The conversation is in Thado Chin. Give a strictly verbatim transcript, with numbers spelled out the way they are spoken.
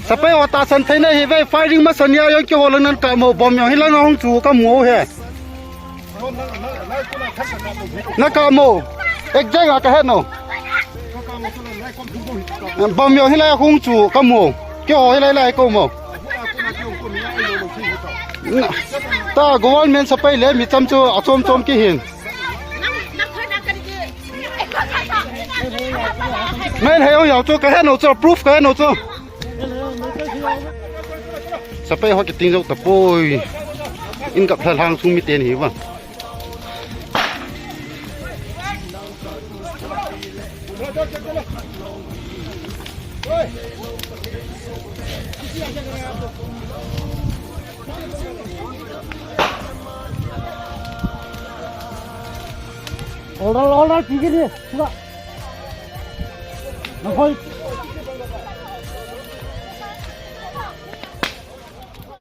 Sepai ho tahsan theina hi ve, firing masa nia jong keiho lang nan kap mo, bomb jong hilai a hung chu kamu he. Na kap mo. Exact a kahe nom. Bomb jong hilai a hung chu kamu. Keiho hilai lai kou mo. Na, ta government sepai le mi cham chu achom chom kihin. Main hei ong yau chu kahe nom chu, proof kahe nom chu. Sepai ho kiting jou tapoi. In kap lha lang sung mi ten hi va. Order, order, tigil ni. Sudah. Nahoi.